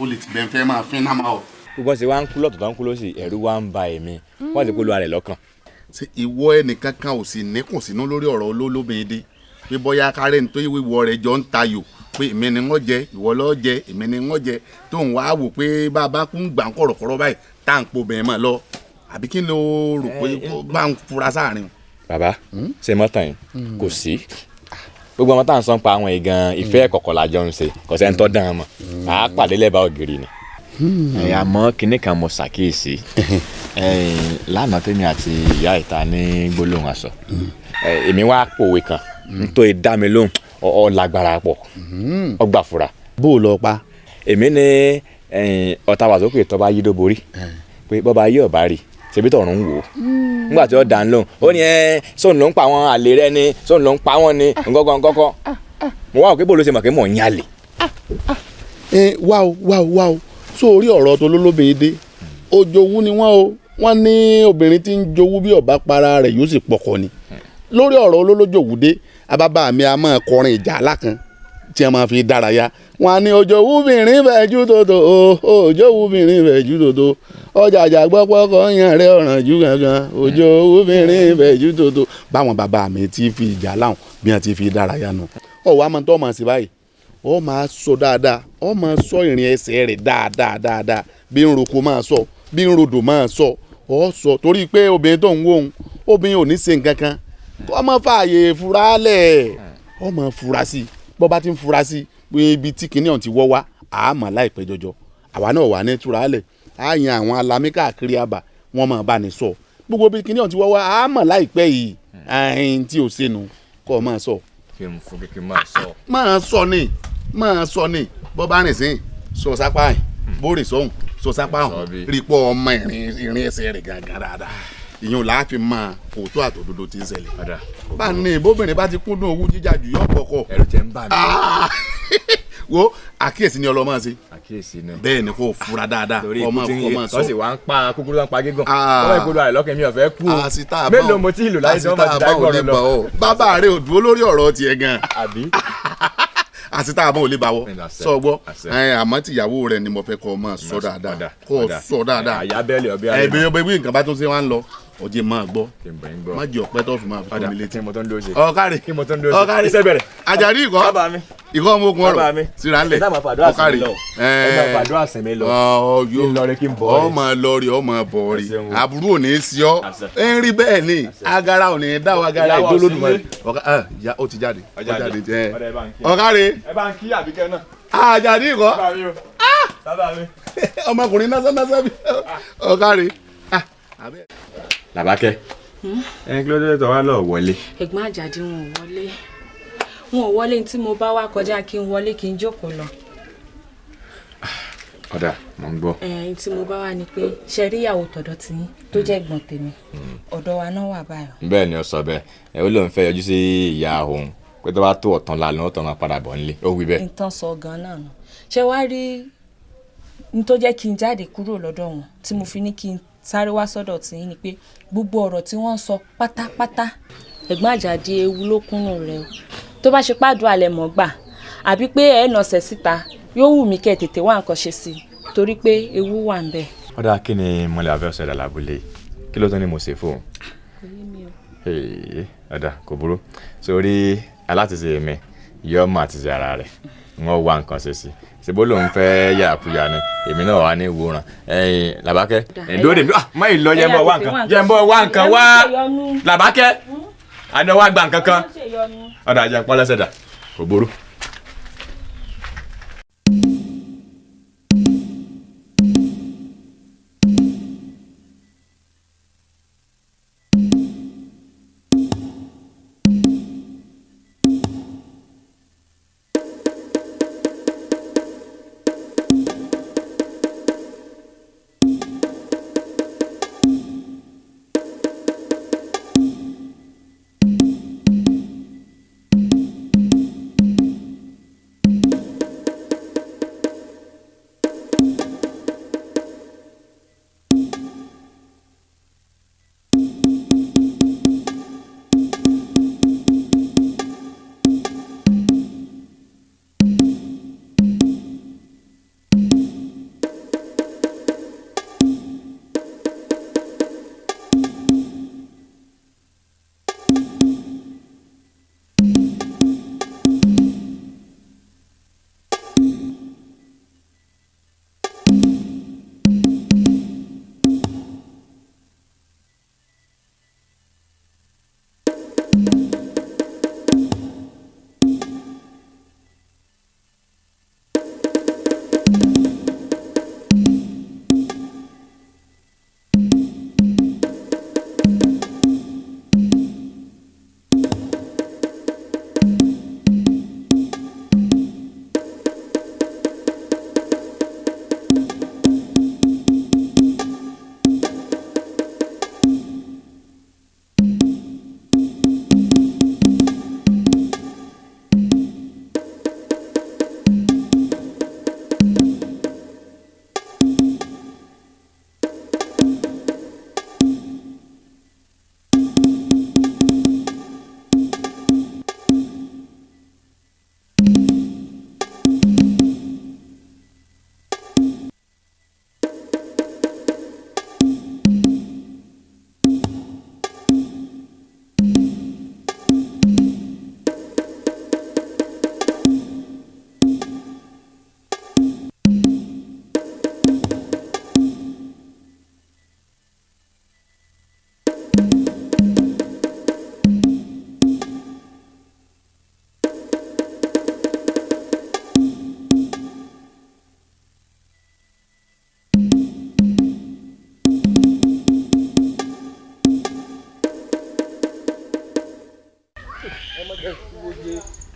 ó lè ti bẹ́ẹ̀ fẹ́ máa fín náà máa ọ̀. Gbogbo ṣe wá ń kú lọ́tọ̀ tó ń kú lọ́sì, ẹ̀rù wá ń ba èmi, wọ́n ti kó lu ara rẹ̀ lọ́kàn. Ṣé ìwọ ẹnìkan kan ò sì níkùn sínú lórí ọ̀rọ̀ olólóbìnrin dé pé bóyá kárẹ́ ní tó ìwọ rẹ̀ jọ ń tayò pé èmi ni wọ́n jẹ, ìwọ ló jẹ, èmi ni wọ́n jẹ, tó ń wá wò pé bàbá kú ń gbà ń kọ̀rọ̀kọ̀rọ̀ báyìí tá à ń po bẹ̀rẹ̀ mọ́ lọ, àbí kí ni o rò pé bá ń fura sáàrin. Bàbá, ṣe mọ́tàn yìí kò sí gbogbo ọmọ tá à ń sọ pa àwọn ìgan ìfẹ́ kọ̀kọ̀ la jọ ń ṣe, kò sẹ́ni tó dán an mọ̀, à á pàdé lẹ́bàá ògiri ni. Àmọ́ kinní kan mo ṣàkíyèsí lánàá tèmi àti ìyá ìta ní gbólóhùn aṣọ, èmi wá pòwe kan nítorí dá mi lóhùn, ọ lágbára pọ̀, ọ gbà fura. Bó o lọ pa. Èmi ní ọ̀tá wàsókè tó bá yí dó borí pé bọ́ba yí ọ̀bá rí ṣebí tọ̀run ń wò ó. Nígbà tí ó dà ń lóhùn, ó ní ẹ sóun ló ń pa àwọn àlè rẹ ni, sóun ló ń pa wọn ni, nǹkankan nǹkankan. Mo wá òkè bó ló ṣe mọ̀ pé mò ń yálè. Ẹ wá o, wá o, wá o, sórí ọ̀rọ̀ tó lólóbìnrin dé, ojowú ni wọ́n o, wọ́n ní obìnrin tí ń jowú bí ọ̀bá para rẹ̀ yóò sì pọkọ ni. Lórí ọ̀rọ̀ olólójòwú dé, abábá mi a máa kọrin ìjà alákan tí a máa fi dárayá. Wọ́n á ní ojowúbìnrin fẹ́ ju tòtò o, ojowúbìnrin fẹ́ ju tòtò, ọjàjà gbọ́pọ́ kọ́ yan rẹ̀ ọ̀ràn ju gangan, ojowúbìnrin fẹ́ ju tòtò. Báwọn bàbá mi ti fi ìjà láwọn bí wọ́n ti fi dárayá nù. Ọ̀wọ́ a máa tọ́ ọmọ sí báyìí, ó máa sọ dáadáa, ó máa sọ ìrìn ẹsẹ̀ rẹ̀ dáadáa dáadáa, bí ń roko máa sọ, bí ń rodò máa sọ, ó sọ torí pé obìnrin tó ń wó òun, obìnrin ò ní ṣe nǹkan kan, kó má fààyè fura lẹ̀, ó máa fura sí i, bó bá ti ń fura sí i ibi tí kinní ọ̀hún ti wọ́ wá, àmọ́ láìpẹ́ jọjọ àwa náà wà ní túra lẹ̀, á yan àwọn alamí káàkiri àbà, wọ́n máa bá ní sọ gbogbo ibi kinní ọ̀hún ti wọ́ wá, àmọ́ láìpẹ́ yìí ẹ̀ẹ́n tí ò sẹ́nu kó o máa sọ. Kí n fún kí n máa sọ. Máa sọ ni, máa sọ ni, bó bá rìn sí sọ sápá yìí, bó rìn sọ́hùn sọ sápá ọ̀hún, rí pọ́ ọmọ ìrìn ẹsẹ̀ rẹ̀ gàgà dáadáa, ìyẹn là á fi máa òótọ́ àtòdodo tí ń ṣẹlẹ̀. Bá ní bóbìnrin bá ti kúndùn owó jíjà jù yọ kọ̀kọ̀. Ẹ̀rù tẹ̀ ń bà mí. Wo àkíyèsí ni ọlọ́mọ ṣe. Àkíyèsí ni. Bẹ́ẹ̀ ni kò fura dáadáa. Torí ikú tí ń yé tó sì wá ń pa kúkúrú tó ń pa gígùn. Ọlọ́ ìkọlù àìlọ́kẹ́ mi ò fẹ́ kú o. Mélòó mo ti lò láyé tí wọ́n bá ti dá gbọ́rọ̀ lọ. Bàbá rẹ ò dúró lórí ọ̀rọ̀ tiẹ̀ gan. Àbí. Àti tá a bọ̀ ò lè bá wọ sọ gbọ́. Àmọ́ tìyàwó rẹ ni mo fẹ́ kọ́ ọ máa sọ dáadáa, kọ́ ọ sọ dáadáa. Ẹbí ọbẹ̀ bí nǹkan bá tún ṣe wá ń lọ, ọjẹ́ máa gbọ́, má jẹ́ ọ̀pẹ́ tó fi máa fi tó mi létí. Ọ̀kárì ọ̀kárì Àjàdí ikọ̀ ikọ̀ ọmọ ogun ọ̀rọ̀ síra ńlẹ̀ ọ̀kárì ọmọ lọrí ọmọ bọ̀ọ̀rì àbúrò ò ní í sí ọ ń rí bẹ́ẹ̀ ni agara ò ní í dáwọ́ agara ìdólódùmarè ó ti jáde ó jáde jẹ́ ọ̀kárì Àjàdí ikọ̀ ọmọkùnrin násánásán bí ọ̀kárì. Làbákẹ́, ẹ kí ló dé tó wá lọ wọlé. Ẹ̀gbọ́n Àjàdí wọn ò wọlé, wọn ò wọlé tí mo bá wá kọjá kí n wọlé kí n jókòó lọ. Ọ̀dà mò ń gbọ́. Ẹ̀ẹ́n tí mo bá wá ni pé ṣe rí ìyàwó tọ̀dọ̀ tí yín tó jẹ́ ẹ̀gbọ́n tèmi, ọ̀dọ̀ wa náà wà báyọ̀. Bẹ́ẹ̀ ni ó sọ bẹ́ẹ̀, ẹ ó lóun fẹ́ yọjú sí ìyá òun pé tó bá tó ọ̀tán lálẹ́ ó tán máa padà bọ̀ nílé, ó wí bẹ́ẹ̀. Nǹkan sọ gan-an náà nù. Ṣé wàá rí n tó jẹ́ kí n jáde kúrò lọ́dọ̀ wọn tí mo fi ní kí n sáré wá sọ́dọ̀ tí yín ni pé gbogbo ọ̀rọ̀ tí wọ́n ń sọ pátápátá ẹ̀gbọ́n Àjàdí ewu ló kúnnù rẹ̀ o. Tó bá ṣe pàdùn alẹ́ mọ́ gbà àbí pé ẹ̀ nọ̀sẹ̀ síta, yóò wù mí kẹ́ ẹ̀ tètè wá nǹkan ṣe sí i torí pé ewu wà ń bẹ̀. Ọ̀dà kí ni mo lè fẹ́ ṣẹlẹ̀ lábúlé, kí ló tún ní mo ṣe fóun? Ọ̀dà kò burú, sórí alátìsí mi yọ ọmọ àtìsí ara rẹ̀ wọ́n wá nǹkan ṣe sí ṣebó lòun fẹ́ yàkuyà ni èmi náà wà ní ìwòran. Ẹ̀yin Làbákẹ́ ẹ̀dọ́ mi má ì lọ yẹn bọ̀ wá nǹkan yẹn bọ̀ wá nǹkan wá Làbákẹ́ àná wá gba nǹkan kan ọ̀dà jẹ́ pọ́n lẹ́sẹ̀ dà kò burú.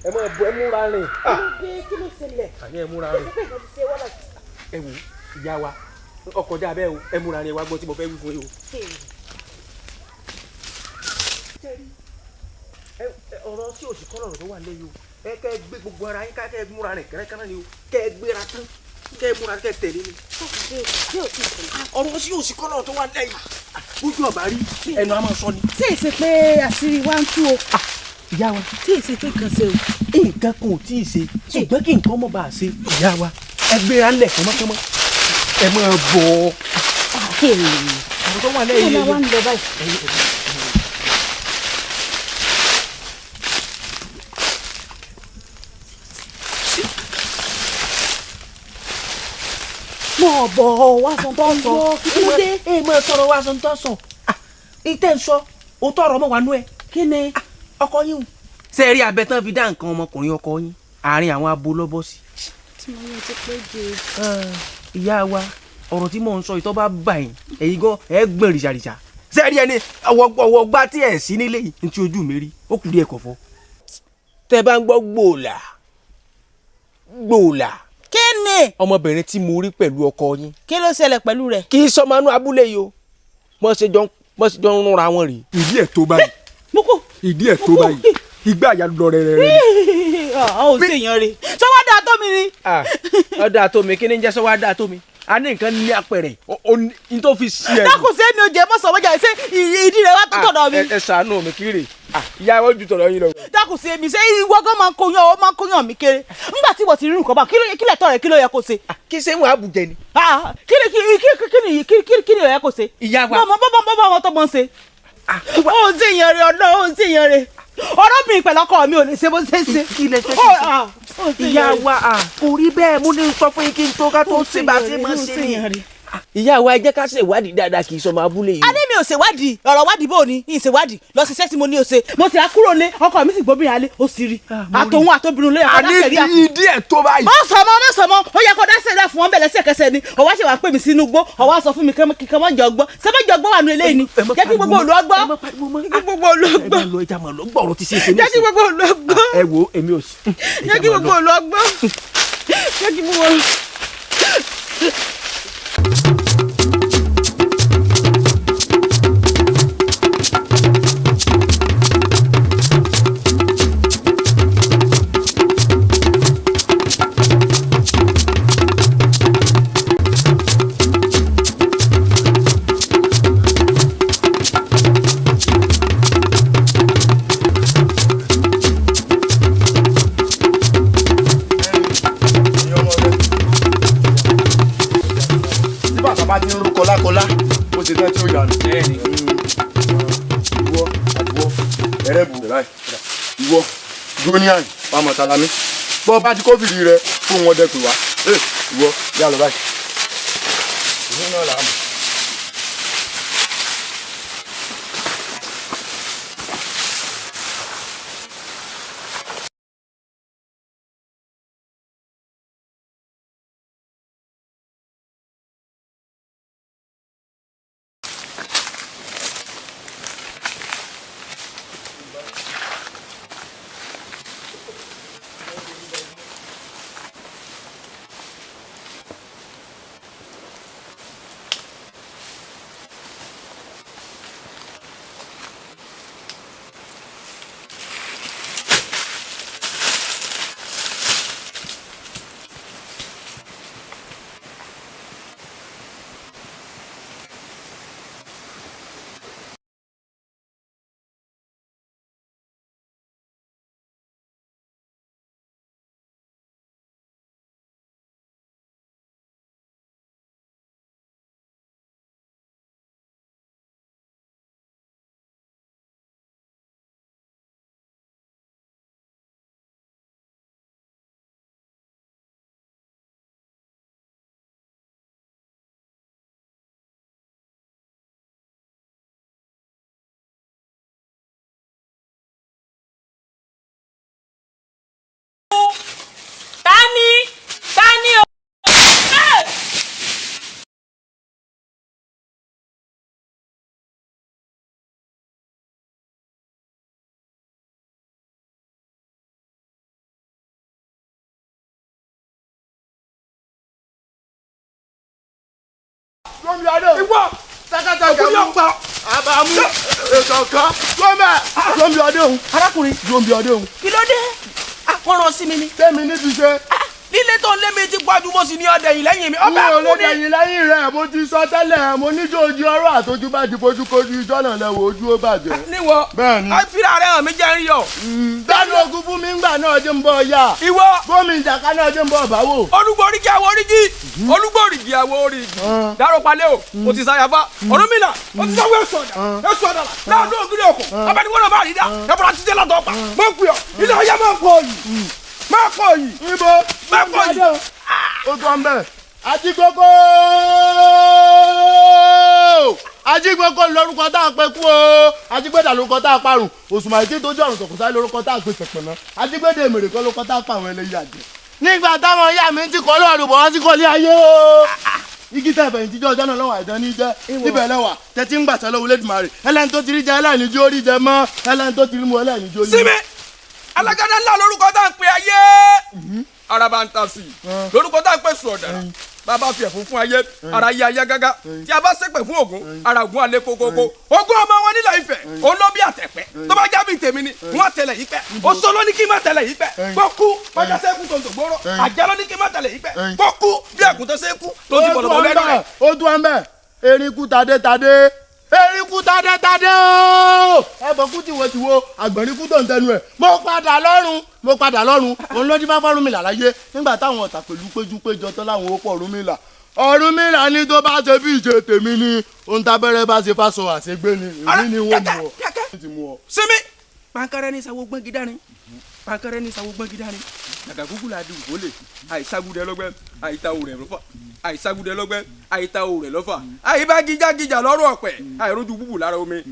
Ẹ mọ ẹ múra rìn. Kí ló ṣẹlẹ̀? Àní ẹ múra rìn. Ẹ wò ìyá wa ọkọjá abẹ́ o, ẹ múra rìn wá gbọ́ tí mo fẹ́ wí fún yín o. Ọ̀rọ̀ tí òsì kọ́ lọ̀rọ̀ tó wà lẹ́yìn o, ẹ kẹ́ ẹ gbé gbogbo ara yín ká kẹ́ ẹ múra rìn kẹ́rẹ́kẹ́rẹ́ ni o, kẹ́ ẹ gbéra tán, kẹ́ ẹ múra kẹ́ ẹ tẹ̀lé ni. Ọ̀rọ̀ tí òsì kọ́ lọ̀rọ̀ tó wà lẹ́yìn, ojú ọ̀bá rí ẹnu a máa sọ ni. Ṣé ìṣe pé àṣírí wa ń tú o? Ìyá wa. Tí èsì pé kan ṣe o. Nǹkan kan ò tí ì ṣe, ṣùgbọ́n kí nǹkan mọ̀ bá a ṣe. Ìyá wa, ẹ gbéra ńlẹ̀ kánmọ́kánmọ́, ẹ máa bọ̀. Ọ̀rọ̀ tó wà lẹ́yìn Kí ló wá ń lọ báyìí? Mọ̀ bọ̀ wá sọ tó ń sọ. Kí ló dé? Ẹ máa sọ̀rọ̀ wá sọ tó ń sọ. Ìtẹ́ ń sọ, òótọ́ ọ̀rọ̀ mọ̀ wá nú ẹ. Kí ni? Ọkọ yín o. Ṣé ẹ rí abẹ tán fi dá nǹkan ọmọkùnrin ọkọ yín? Àárín àwọn abo lọ́bọ̀ sí. Tí mo yẹ ti pé jẹ. Ìyá wa, ọ̀rọ̀ tí mò ń sọ ìtọ́ bá bà yín, ẹ̀yin gan ẹ gbọ̀n rìṣàrìṣà. Ṣé ẹ rí ẹni ọwọ́ gbá tí ẹ̀ sí nílé yìí ní tí ojú mi rí, ó kù díẹ̀ kọ̀fọ́. Tẹ́ bá ń gbọ́ gbòòlà gbòòlà. Kí ni? Ọmọbìnrin tí mo rí pẹ̀lú ọkọ yín. Kí ló ṣẹlẹ̀ pẹ̀lú rẹ̀? Kì í sọmọ inú abúlé yìí o, mọ̀ ṣe jọ ń rúnra wọn rèé. Ìdí ẹ̀ tó báyìí. Ìdí ẹ̀ tó báyìí. Ìgbà àyà lọ rẹ̀rẹ̀ rẹ̀. Ọ̀ ò sí èèyàn rè. Sọ wá dáa tó mi ni. Ọ dáa tó mi, kí ni ń jẹ́ sọ wá dáa tó mi? A ní nǹkan ní apẹ̀rẹ̀ n tó fi sí ẹ. Dákun sí èmi ò jẹ́ mọ́sàn-án wọ́jà ṣé ìdí rẹ̀ wá tó tọ̀dọ̀ mi. Ẹ ṣàánú mi kiri, ìyá wọn ju tọ̀dọ̀ yín lọ. Dákun sí èmi ṣé ìwọ gan máa ń kóyàn ó máa ń kóyàn mi kéré. Nígbà tí ìwọ ti rí nǹkan bá kí lẹ̀tọ́ rẹ̀ kí ló yẹ kó ṣe. Kí ṣé wọn àbùjẹ ni. Kí ni ó yẹ kó ṣe. Ìyá wa. Bọ́ bọ́ bọ́ tó mọ̀ ń ṣe. Ó ń ṣe ìyẹn rẹ̀ ọ̀dọ́ ó ń ṣe ìyẹn rẹ̀. Ọ̀rọ̀bìnrin pẹ̀lú ọkọ mi ò lè ṣe bó ṣe ṣe. Ìyá wa kò rí bẹ́ẹ̀, mo ní sọ fún yín kí n tó ká tó ṣe bá ṣe máa ṣe ni. Ìyá wa, ẹ jẹ́ ká ṣèwádìí dáadáa, kì í sọmọ abúlé yìí. Adé mi ò ṣèwádìí, ọ̀rọ̀ wádìí bò ní ìṣèwádìí lọ ṣiṣẹ́ tí mo ní o ṣe. Mo sì á kúrò lé ọkọ mi sì gbóbìnrin alẹ́ ó sì rí. Àtòun àtòbìnrin ló yẹ kó dá sẹ̀ríà fún. Àní ìdí ẹ̀ tó báyìí. Má sọ mọ́, má sọ mọ́, ó yẹ kó dá sẹ̀ríà fún wọn bẹ̀ lẹ́sẹ̀kẹsẹ̀ ni. Ó wá ṣe wá pè mí sínú igbó, ó wá sọ fún mi kí kí wọ́n jọ gbọ́. Ṣé bá jọ gbọ́ wà nù eléyìí ni? Jẹ́ kí gbogbo òlu ọgbọ́. Jẹ́ kí gbogbo òlu ọgbọ́. Jẹ́ kí gbogbo òlu ọgbọ́. Ẹ wo èmi ò sí. Jẹ́ kí gbogbo òlu ọgbọ́. Jẹ́ kí gbogbo òlu. Bá ti ń rú kọlákọlá ó ṣe tán tí ó yànú. Ìwọ àtiwọ ẹrẹ́bù rẹ̀ báyìí. Ìwọ dúró ní àyè wàá mọ̀ sálámí. Bọ́ bá ti kófìrí rẹ fún wọn dẹ́kun wá. Ìwọ yà lọ báyìí. Ìwọ náà là á mọ̀. Tani o. Ìwọ Sakataka mú abamu èkọ̀kan gómẹ̀ gómìnà adéhùn. Arákùnrin gómìnà adéhùn. Kí ló dé? Wọ́n rán sí mi ni. Tẹ́mi níbi iṣẹ́. Lílé tó ń lé mi ti pọ̀jù, mo sì ní ọdẹ yìí lẹ́yìn mi. Ọbẹ̀ Mi ò kú lè ni. dẹ̀yìn lẹ́yìn rẹ̀, mo ti sọ tẹ́lẹ̀, mo ní jòjì ọ̀rọ̀ àtọ́jú bá ti fojú kojú ìjọ náà lẹ́wọ̀ ojú ó bàjẹ́. Níwọ. Bẹ́ẹ̀ni. A fira rẹ hàn mí jẹ́ ń rí ọ. Dánú ogun fún mi ńgbà náà jẹ́ ń bọ̀ ya. Ìwọ. Gómìnà ìjàká náà jẹ́ ń bọ̀ báwò. Olúgbòrígì àwọ̀ orígì. Olúgbòrígì àwọ̀ orígì. Dárò palẹ̀ o, o ti sáyàfá. Ọ̀rúnmìlà, o ti sáwọ́ èso ọ̀dà. Èso ọ̀dà là. Láàdó ògiri òkun. Abẹ́ni wọ́n náà bá rí dá. Ẹ̀bùrọ̀ ti dé látọ̀ ọ̀pá. Mọ̀ ń pè ọ́. Ilé ọ̀yá máa ń pọ̀ yìí. Máa pọ̀ yìí. Ibo. Máa pọ̀ yìí. Ó tọ́ ń bẹ̀. Ajígbókó! Ajígbókó lórúkọ tá a pè kú o. Ajígbédà lórúkọ tá a parùn. Òṣùmàrè tí tójú ọ̀run tọkùnsáyé lórúkọ tá a pè sẹ̀pẹ̀nà. Ajígbédè èmèrè kọ́ lórúkọ tá a pa àwọn ẹlẹ́yà jẹ. Nígbà táwọn ìyá mi ti kọ́ lọ́rùn bọ̀ wá sí kọ́lé ayé o. Igi tẹ̀ fẹ̀yìntì jẹ́ ọjọ́ náà lọ́wọ́ àìdán ní jẹ́ níbẹ̀ lẹ́wà tẹ́tí ń gbàṣẹ́ lọ́wọ́ Elédùmarè ẹlẹ́ni tó ti rí jẹ ẹlẹ́ni jó rí jẹ mọ́ ẹlẹ́ni tó ti rí mu ẹlẹ́ni jó rí mu. Sinmi! Alágádá ńlá lórúkọ tá à ń pè ayé. Araba ń ta sí i. Lórúkọ tá à ń pè sùn ọ̀dàrà. Bàbá fi ẹ̀fún fún ayé, ara yé ayé gágá. Tí a bá ṣépè fún Ògún, ara Ògún alẹ́ kókókó. Ogún ọmọ wọn nílẹ̀ Ifẹ̀, òun ló bí àtẹ̀pẹ́. Tó bá jábì tèmi ni, wọ́n tẹ̀lẹ̀ yìí pẹ́. Oṣó ló ní kí n má tẹ̀lẹ̀ yìí pẹ́. Kó kú, bọ́jà sẹ́kù tó ń tògbóró. Àjẹ́ ló ní kí n má tẹ̀lẹ̀ yìí pẹ́. Kó kú, bí àgùntàn sẹ́kù tó ti bọ̀lọ̀bọ̀ lẹ́nu rẹ̀. Ó tún wá ń bẹ̀ eríkú tadé tadé eríkú tadé tadé ooo ẹbọ kú tiwo tiwo àgbọ̀nrín kú tó ń tẹnu ẹ̀. Mo padà lọ́rùn, mo padà lọ́rùn, òun ló dín bá fọ́rùnmìlà láyé nígbà táwọn ọ̀tà pẹ̀lú péjú péjọ tán láwọn ó pọ̀ Ọ̀rúnmìlà. Ọ̀rúnmìlà ní tó bá ṣe bí ìṣe tèmi ni ohun tábẹ́rẹ́ bá ṣe fásọ àṣegbé ni èmi ni wọ́n mú ọ. Sinmi! Pankẹrẹ ní sawo gbọ́n gidani. Pankẹrẹ ní sawo gbọ́n gidani. Gàgà gúgú la di wọlé. Àìsagudẹ lọ́gbẹ́, àìta òrẹ̀ lọ́fà. Àìsagudẹ lọ́gbẹ́, àìta òrẹ̀ lọ́fà. Àìbá gíjágíjà lọ́rùn ọ̀pẹ. Àìrójú búbù lára omi.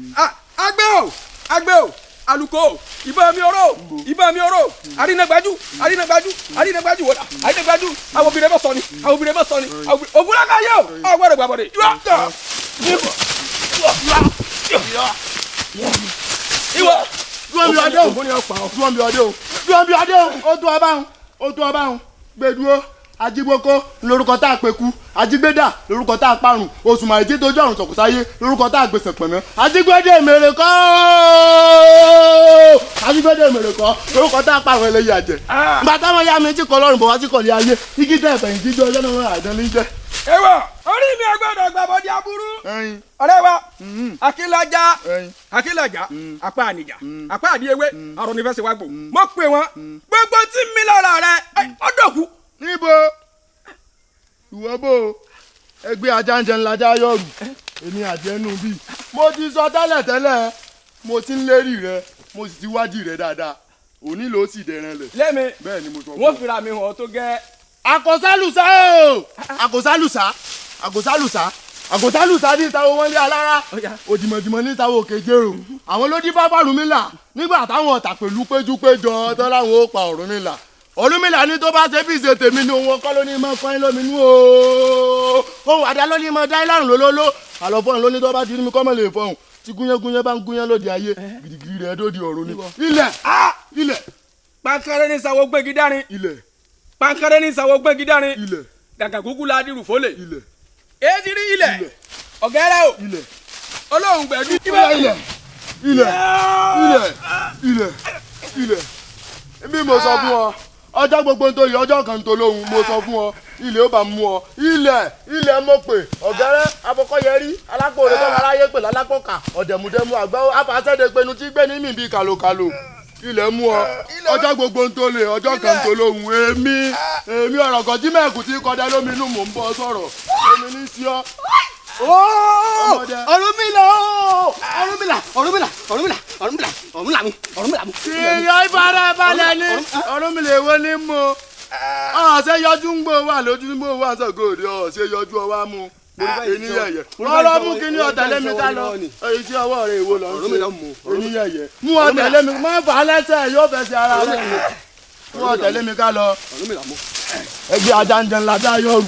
Agbẹ́ o! Agbẹ́ o! Aluko! Ìbọn mi oró! Ìbọn mi oró! Arínàgbájú! Arínàgbájú! Arínàgbájú wọ̀dà! Arínàgbájú! Àwọn obìnrin bá sọ ni! Àwọn obìnrin bá sọ ni! Ògúnláka yóò! Ọ̀gbọ́dọ̀ gbàbọ̀dẹ̀! Ìwọ! Dúró bí ọdẹ o, dúró bí ọdẹ o, dúró bí ọdẹ o, ó tó ọba òun, ó tó ọba òun, gbẹdúró. Ajígbókó lórúkọ tá a pè kú, Ajígbédà lórúkọ tá a parùn, Òṣùmàrè tí tójú ọ̀run tọkùsáyé lórúkọ tá a gbé sẹ̀pẹ̀nà, Ajígbédè èmèrè kọ́, Ajígbédè èmèrè kọ́ lórúkọ tá a parùn ẹlẹ́yà jẹ. Ìgbà táwọn ya mi ti kọ lọ́rùn bọ̀ wá sí kọ̀lé ayé, igi tẹ̀ fẹ̀yìntì jọ ọjọ́ náà àìdán ní jẹ́. Ewọ, orí mi ò gbọ́dọ̀ gbàbọdé aburú. Ọ̀rẹ́ wa, Akínlájà, Akínlájà, apá ànìjà, apá àdìewé, àrùn nífẹsẹ wa gbò. Mo pè wọn, gbogbo tí mi lára rẹ, ọdọkù. Níbo? Ìwọ bò ó, ẹgbẹ́ ajá ń jẹun lajá yọ̀rù, èmi àti ẹnu bíi. Mo ti sọ tẹ́lẹ̀ tẹ́lẹ̀, mo ti ń lérí rẹ, mo sì ti wájì rẹ dáadáa. Òní ló sì dẹran lẹ̀. Lẹ́mi, bẹ́ẹ̀ ni mo sọ fún ọ. Wọ́n fira mi hàn tó gẹ́. Àkọsálùsá o! Àkọsálùsá! Àkọsálùsá! Àkọsálùsá ní ìtawọ̀ wọn lé alára. Òdìmọ̀dìmọ̀ ní ìtawọ̀ òkè jérò. Àwọn ló dín bábà Ọ̀rúnmìlà nígbà táwọn ọ̀tà pẹ̀lú péjúpéjọ tán láwọn ó pa Ọ̀rúnmìlà. Ọ̀rúnmìlà ní tó bá ṣe bí ìṣe tèmi ni òun ọkọ ló ní mọ kọ́yìn lóminú o. Ohun àdá ló ní mọ dá ìlànà lólóló. Àlọ́ fọ́ọ̀n ló ní tó bá ti rí mi kọ́mọ lè fọ̀hún. Tí gúnyángúnyán bá ń gúnyán lóde ayé, gidigidi rẹ̀ dóde ọ̀run ni. Ilẹ̀! Ilẹ̀! Pankẹrẹ ní sawo gbégi dárin. Ilẹ̀! Pankẹrẹ ní sawo gbégi dárin. Ilẹ̀! Gàgà gúgú la dirù fólè. Ilẹ̀! Èyí rí ilẹ̀. Ọ̀gẹ́rẹ́ o. Ilẹ̀! Olóhùn gbẹ̀dú. Ilẹ̀! Ilẹ̀! Ilẹ̀! Ilẹ̀! Ilẹ̀! Bí mo sọ fún ọ, ọjọ́ gbogbo ń tó yẹ ọjọ́ kan tó lóhùn, mo sọ fún ọ, ilẹ̀ ó bá mú ọ. Ilẹ̀! Ilẹ̀ mo pè, ọ̀gẹ́rẹ́, afọkọ́yẹrí, alápòore tó aráyé pè lálápòkà, ọ̀dẹ̀mùdẹ̀mù àgbá afàṣẹ́dẹ̀pẹ̀nu tí gbé ní mì bíi kàlòkàlò. Ilẹ̀ mú ọ, ọjọ́ gbogbo ń tó lè, ọjọ́ kan tó lóhùn, èmi, èmi ọ̀rọ̀ kan tí mẹ́ẹ̀kù tí kọjá lómi inú mò ń bọ́ sọ̀rọ̀, èmi ní sí ọ. Ọ̀rúnmìlà o! Ọ̀rúnmìlà! Ọ̀rúnmìlà! Ọ̀rúnmìlà! Ọ̀rúnmìlà! Ọ̀rúnmìlà mi! Ọ̀rúnmìlà mi! Ìyá ìfarabalẹ̀ ni Ọ̀rúnmìlà èwo ni mo. Ọ̀sẹ̀ yọjú ń gbò wà lójú ń gbò wà sọ̀gọ́ òde ọ̀sẹ̀ yọjú ọwá mu. Eníyẹ̀yẹ̀. Ọlọ́ mú kí ní ọ̀tẹ̀lẹ́ mi ká lọ. Èyí tí ọwọ́ rẹ̀ èwo lọ ń ṣe. Eníyẹ̀yẹ̀. Mú ọ̀tẹ̀lẹ́ mi, má fà á lẹ́sẹ̀ yóò fẹsẹ̀ ara rẹ̀. Mú ọ̀tẹ̀lẹ́ mi ká lọ. Ẹgbẹ́ ajá ń jẹun lajá yọ̀rù.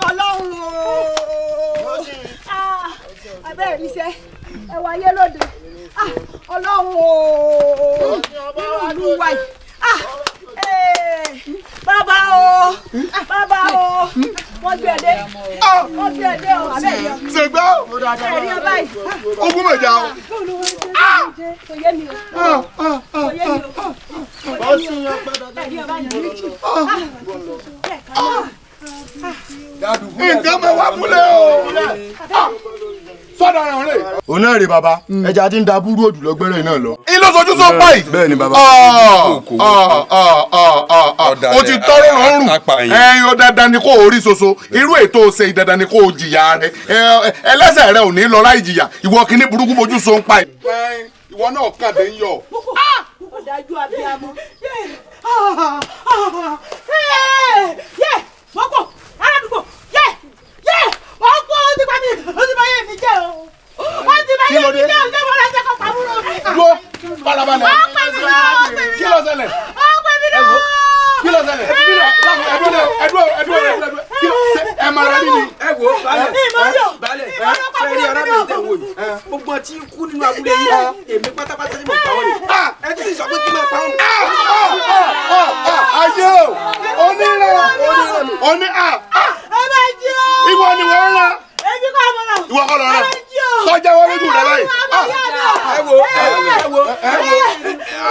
Ọlọ́run ooo, abẹ́ ìrísẹ́ ẹwà ayé lóde. Ọlọ́run ooo, nínú ìlú wa yìí. Bàbá o, bàbá o, wọ́n Wọ́n gbé ẹ dé. Wọ́n gbé ẹ dé o, abẹ́ yọ. Ṣègbà Ẹ̀rí ọ báyìí. Ogun mọ̀já o. Kò yé mi o. Kò yé mi o. Kò yé mi o. Ẹ̀rí ọ báyìí. Nǹkan mọ̀ wá múlẹ̀ o. Sọ́dọ̀ ara rẹ̀. Òun náà rè bàbá, ẹja tí ń da búrú òdù lọ́gbẹ́rẹ́ náà lọ. Ilé sojú sọ báyìí. Bẹ́ẹ̀ ni bàbá. O ti tọrọ lọ́rùn ẹyin o, dandan ni kò orí soso irú ètò ṣe, dandan ni kò jìyà rẹ, ẹlẹ́sẹ̀ rẹ ò ní lọ láì jìyà. Ìwọ kìíní burúkú bojú so ń pa ẹ. Ìwọ náà kàn dé ń yọ. Ọ̀dájú abiyamọ. Yẹ wọ́pọ̀ aládùúgbò, yẹ yẹ wọ́pọ̀, ó ti pa mí, ó ti bá yé mi jẹ́ o, ó ti bá yé mi jẹ́ o, jẹ́ wọ́n lọ́sẹ̀ kọ́ pàmùrọ̀ mi. Dúró, farabalẹ̀. Ó pè mí lọ, ó pè mí lọ. Kí ló ṣẹlẹ̀? Ó pè mí lọ. Kí ló ṣẹlẹ̀? Ẹdúró, ẹdúró, ẹdúró, ẹdúró, kí ló ṣe? Ẹ máa rẹ nínú. Ẹ wo balẹ̀, balẹ̀, sẹ́rí arábìnrin tẹ̀ wò yìí, gbogbo tí kú nínú abúlé yìí, èmi pátápátá tí mo pa wọ́n ni ẹ ti sì sọ pé kí n máa pa wọ́n. Ayé o, onírẹ̀ oní a. Ẹ bá jí o. Ìwọ ni wọ́n ń rán. Èmi kọ́ ọmọ náà. Ìwọ kọ́ lọ rán. Tọ́jà wọ́n lójú rẹ báyìí. Ẹ wo, ẹ wo, ẹ wo,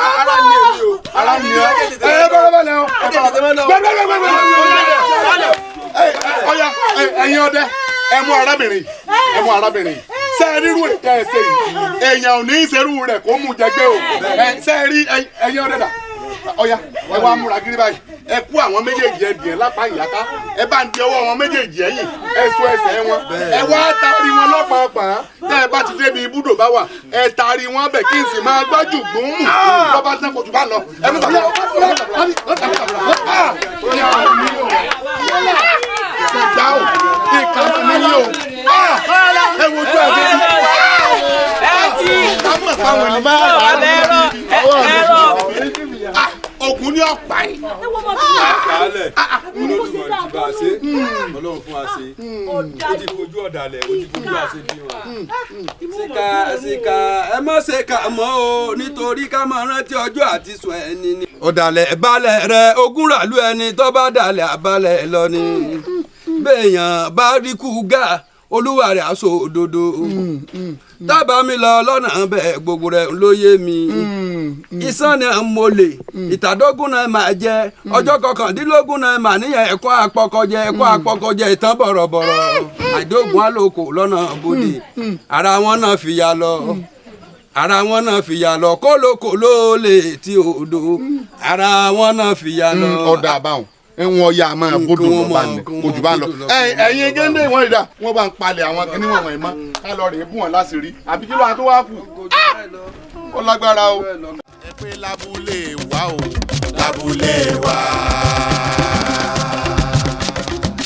ara ni èmi o. Ara ni ọ. Ẹ bọ́lá balẹ̀ o. Gbẹgbẹgbẹgbẹ. Ọya, ẹ̀yin ọdẹ, ẹ mú arábìnrin, ẹ mú arábìnrin. Ṣé ẹ rírú ètò ẹsẹ̀ yìí? Èèyàn ò ní í ṣerú rẹ̀ kó mú jẹgbẹ́ o. Ṣé ẹ rí ẹ̀yin ọdẹ dà? Ọya, ẹ wá múra gírí báyìí. Ẹ kú àwọn méjèèjì, ẹ dìé lápá ìyáká. Ẹ bá ń di ọwọ́ wọn méjèèjì ẹ̀yìn. Ẹ so ẹsẹ̀ wọn. Ẹ wá taari wọn lọ́pàápàá. Tẹ́ ẹ bá ti débi ibùdó bá wà, ẹ taari wọn bẹ̀ kí n sì máa gbájú gbòmù. Lọ́ba tán kò tún bá lọ. Ẹ mú tàbí. Ṣègbà o, ìkà mi ní o. Ẹ wojú ẹ sí. Ẹ ti. Ká mọ̀ fáwọn ènìyàn. Ẹ̀rọ ẹ̀rọ. Ògùn ní ọ̀pá yìí. Baálẹ̀, Olódùmarè ti bá a ṣe, Ọlọ́run fún wa ṣe, ó ti fojú ọ̀dàlẹ̀, ó ti fojú àṣẹ bí wọn. Síkà síkà, ẹ má ṣe kà mọ́ o, nítorí ká máa rántí ọjọ́ àti sùn ẹni ni. Ọ̀dàlẹ̀ balẹ̀ rẹ ogún ràlú, ẹni tó bá dàlẹ̀ àbálẹ̀ lọ ni. Béèyàn bá rí kú gà, olúwa rẹ̀ aṣọ òdodo tábà mi lọ lọ́nà bẹ́ẹ̀, gbogbo rẹ̀ ló yé mi. Iṣan ni mo lè ìtàdógún náà máa jẹ, ọjọ́ 19 náà máa níyẹn, ẹ̀kọ́ àpọ̀kọ̀jẹ, ẹ̀kọ́ àpọ̀kọ̀jẹ ìtàn bọ̀rọ̀bọ̀rọ̀ àìdógún àlòkò lọ́nà bòde, ara wọn náà fìyà lọ, ara wọn náà fìyà lọ, kólókòló lè ti odò, ara wọn náà fìyà lọ. Ọ̀dà àbáwọn wọn ya máa bódò lọ bá ní ojú bá ń lọ. Ẹ̀yin géńdé wọn ìdá wọn bá ń palẹ̀ àwọn kinní wọn wọ̀nyí mọ́, ká lọ rèé bù wọn láṣìírí, àbí kí ló wá tó wá kù? Ó lágbára o. Ẹ pé lábúlé wa o, lábúlé wa.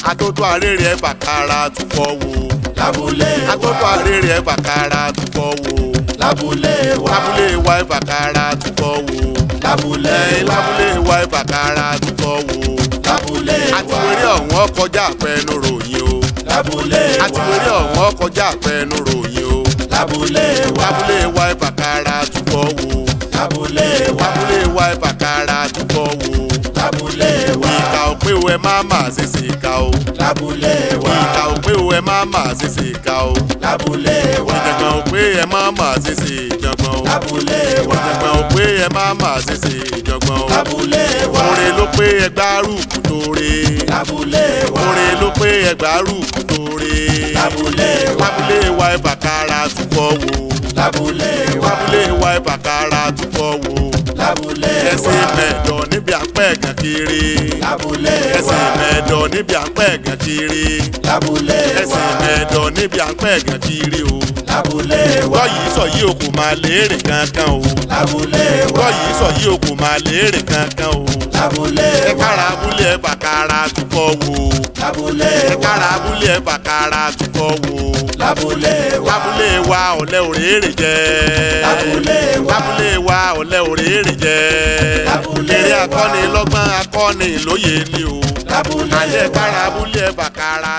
Atótó arére ẹ bàkàrà túbọ̀ wò. Lábúlé wa. Atótó arére ẹ bàkàrà túbọ̀ wò. Lábúlé wa. Lábúlé wa ẹ bàkàrà túbọ̀ wò. Lábúlé wa. Lábúlé wa ẹ bàkàrà túbọ̀ wò. Lábúlé wa. Àti wéré ọ̀hún kọjá àfẹnu ròyìn o. Lábúlé wa. Àti wéré ọ̀hún kọjá àfẹnu ròyìn o. Lábúlé wa. Lábúlé wa ẹ bàkàrà túbọ̀ wò. Lábúlé wa. Lábúlé wa ẹ bàkàrà túbọ̀ wò. Lábúlé wa. Ìkà ò pé o, ẹ má má ṣe ṣe ìkà o. Lábúlé wa. Ìkà ò pé o, ẹ má má ṣe ṣe ìkà o. Lábúlé wa. Ìjàngbọ̀n ò pé ẹ má má ṣe ṣe ìjàngbọ̀n o. Lábúlé wa. Ìjàngbọ̀n ò pé ẹ má má ṣe ṣe ìjàngbọ̀n o. Lábúlé wa. Oore ló pé ẹgbàárùkù tóore. Lábúlé wa. Oore ló pé ẹgbàárùkù tóore. Lábúlé wa. Lábúlé wa ẹ bàkàrà túbọ̀ wò. Lábúlé wa. Lábúlé wa ẹ bàkàrà túbọ̀ wò. Lábúlé wa. Ẹsẹ̀ mẹ́ẹ̀dọ̀ níbi àpẹ́ ẹ̀gàn kiri. Lábúlé wa. Ẹsẹ̀ mẹ́ẹ̀dọ̀ níbi àpẹ́ ẹ̀gàn kiri. Lábúlé wa. Ẹsẹ̀ mẹ́ẹ̀dọ̀ níbi àpẹ́ ẹ̀gàn kiri o. Lábúlé wa. Gbọ́ yìí sọ yìí o, kò máa léèrè kankan o. Lábúlé wa. Gbọ́ yìí sọ yìí o, kò máa léèrè kankan o. Lábúlé wa. Ẹ kára abúlé ẹ bàkàrà túbọ̀ wò. Lábúlé wa. Ẹ kára abúlé ẹ bàkàrà túbọ̀ wò. Lábúlé wa. Lábúlé wa ọ̀lẹ òrèrè jẹ. Lábúlé wa. Lábúlé wa ọ̀lẹ òrèrè jẹ. Lábúlé wa. Eré akọ́ni lọ́gbọ́n akọ́ni lóye ni o. Lábúlé wa. Alẹ́ kára abúlé ẹ bàkàrà